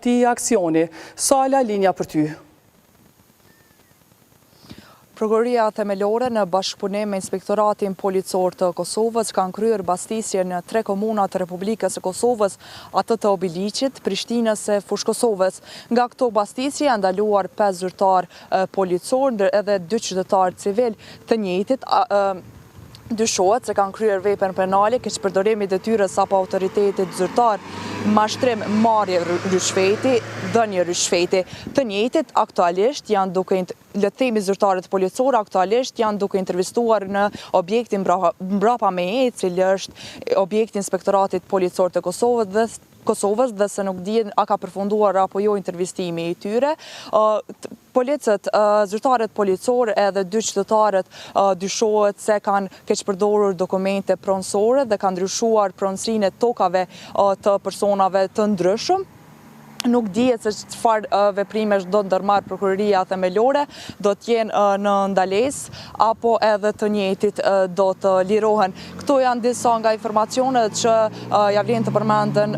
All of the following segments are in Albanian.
këtij aksioni. Sala, linja për ty. Prokuroria Themelore në bashkëpunim me Inspektoratin Policor të Kosovës kanë kryer bastisje në tre komuna të Republikës së Kosovës, atë të Obiliqit, Prishtinës e Fushë-Kosovës. Nga këto bastisje janë ndaluar 5 zyrtarë policorë edhe dy qytetarë civilë të njëjtit dyshohet se kanë kryer veprën penale, keqpërdorim i detyrës apo autoritetit zyrtar, mashtrim marrje ryshfeti, dhënie ryshfeti. Të njëjtit aktualisht janë duke le të themi zyrtarët policorë aktualisht janë duke intervistuar në objektin mbrapa meje, i cili është objekti i Inspektoratit Policor të Kosovës dhe Kosovës dhe se nuk dihet a ka përfunduar apo jo intervistimi i tyre. Policët, zyrtarët policorë edhe dy qytetarët dyshohet se kanë keqpërdorur dokumente pronësore dhe kanë ndryshuar pronësinë e tokave të personave të ndryshëm. Nuk dihet se çfarë veprimesh do të ndërmarrë prokuroria themelore, do të jenë në ndalesë apo edhe të njëjtit do të lirohen. Këto janë disa nga informacionet që ja vlen të përmenden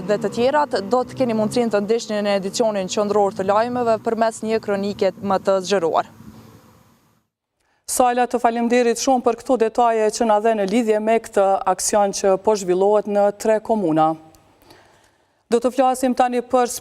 dhe të tjerat do të keni mundësinë të ndiqni në edicionin qendror të lajmeve përmes një kronike më të zgjeruar. Sala, të faleminderit shumë për këto detaje që na dhe në lidhje me këtë aksion që po zhvillohet në tre komuna. Do të flasim tani për.